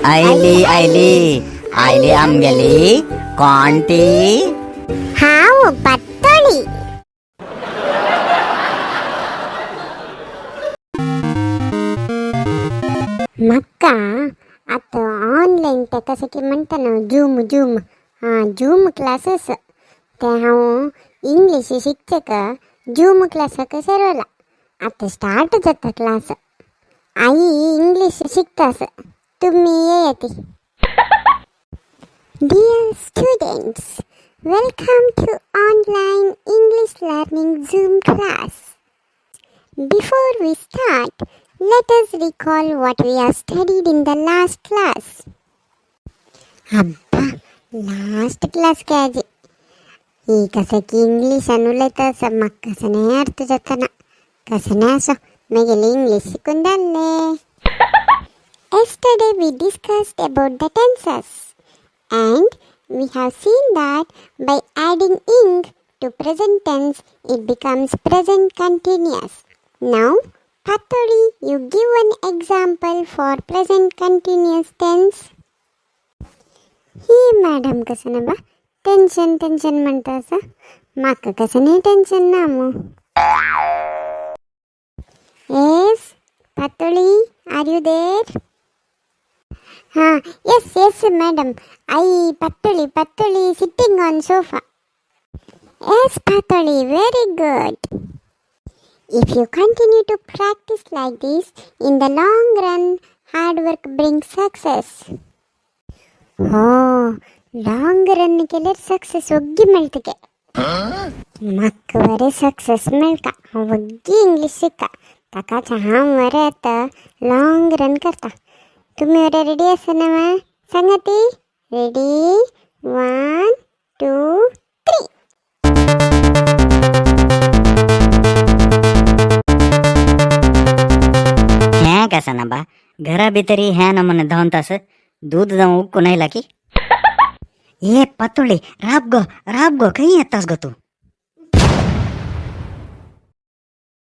आयली आयली आयली आमगेली कोण ती? हांव पातोळी. म्हाका आतां ऑनलायन ते कशें की म्हणटा न्हू, जूम जूम, आं, जूम क्लासीस. ते हांव इंग्लीश शिकचेक जूम क्लासाक सेरवला. आतां स्टार्ट जाता क्लास. आई इंग्लीश शिकतास, तुमी येयाती. Dear students, welcome to online English learning Zoom class. Before we start, let us recall what we have studied in the last class. अब्बा, last class K आजी. ही कसं की इंग्लिशान उलयता आसा, म्हाका कसं नाही अर्थ जाताना. कसं नाही असो, मागेले इंग्लीश शिकून जाल्ले. Yesterday we discussed about the tenses and we have seen that by adding ing to present tense, it becomes present continuous. Now, Patoli, you give an example for present continuous tense. He madam कसं ना बा tension tension म्हणता असं, म्हाका कसं नाही tension ना मग. Yes Patoli, are you there? हां, yes, madam. I Patoli, Patoli sitting on sofa. Yes Patoli, very good. If you continue to practice like this, in the long run, hard work brings success. हो, long run केल्यार success वग्गी मेळटले. म्हाका बरें success मेळटा, हांव वग्गी English शिकता, ताकाच हांव बरें आतां लाँग रन करता. तुमी बरें रेडी आसा न्हय? सांगा ती, रेडी, 1 2 3. हें कसं ना बा, घरा भितरी ह्या नमुने धांवतास, दूध जावं उक्कून आयला की? ए पातोळी, राब गो, राब गो, खंय येतास गो तूं?